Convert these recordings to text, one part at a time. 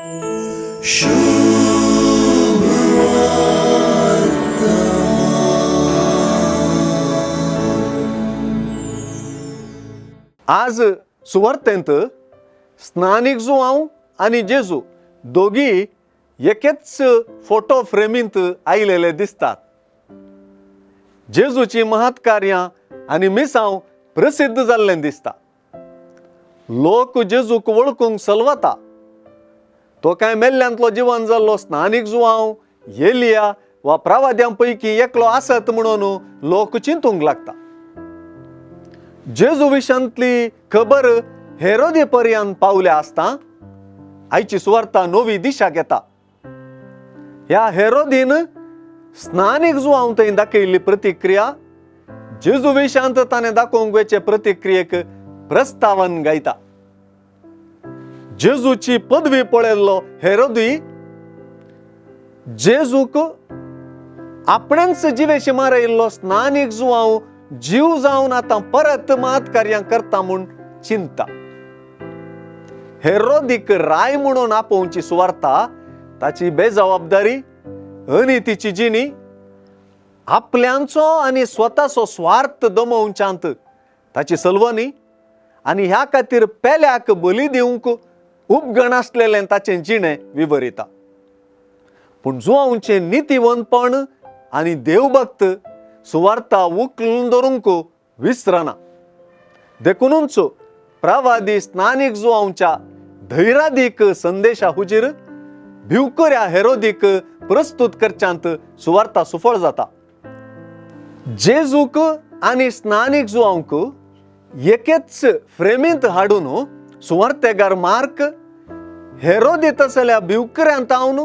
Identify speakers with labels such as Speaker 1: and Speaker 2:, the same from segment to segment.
Speaker 1: आज सुवार्तेंत स्नानीक जुआंव आनी जेजू दोगी एकेच फोटो फ्रेमींत आयलेले दिसतात. जेजूची महत्कार्यां आनी मिसांव प्रसिद्ध जाल्लें दिसता. लोक जेजूक वळखूंक सलवता. तो कांय मेल्ल्यांतलो जिवन जाल्लो स्नानीक जुआंव, एलिया वा प्रवाद्यां पैकी एकलो आसत म्हणून लोक चिंतूंक लागता. जेजू विशांतली खबर हेरोदी पर्यंत पावल्या आसता आयची सुवार्ता नवी दिशा घेता. ह्या हेरोदीन स्नानीक जुआंव थंय दाखयल्ली प्रतिक्रिया जेजू विशांत ताणें दाखोवंक वेचे प्रतिक्रियेक प्रस्तावन गायता. जेजूची पदवी पळयल्लो हेरोदी जेजूक आपणेंच जिवेशी मारयल्लो स्नानीक जुआंव जीव जावन आतां परत मात कार्यां करता म्हूण चिंता. हेरोदीक राय म्हणून आपोवची सुवार्ता ताची बेजबाबदारी, अनितीची जिणी, आपल्यांचो आनी स्वताचो स्वार्थ दमोवच्यांत ताची सलवणी आनी ह्या खातीर पेल्याक बली दिवंक उपगण आसलेलें ताचें जिणें विवरिता. पूण जुआंवचें नितीवंतपण आनी देवभक्त सुवार्ता उखलून धरूंक विसरना. देखुनूच प्रवादी स्नानीक जुआंवच्या धैरादीक संदेशा हुजीर भिवकुऱ्या हेरोदीक प्रस्तुत करच्यांत सुवार्ता सुफळ जाता. जेजूक आनी स्नानीक जुआंवक एकेच फ्रेमींत हाडून सुवार्तेगार मार्क हेरोदी तसल्या भिवकुऱ्यांत हावन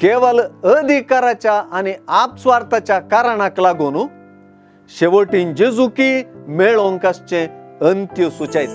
Speaker 1: केवल अधिकाराच्या आनी आपस्वार्थाच्या कारणाक लागून शेवटीन जेजुकी मेळोवंक आसचें अंत्य सुचयत.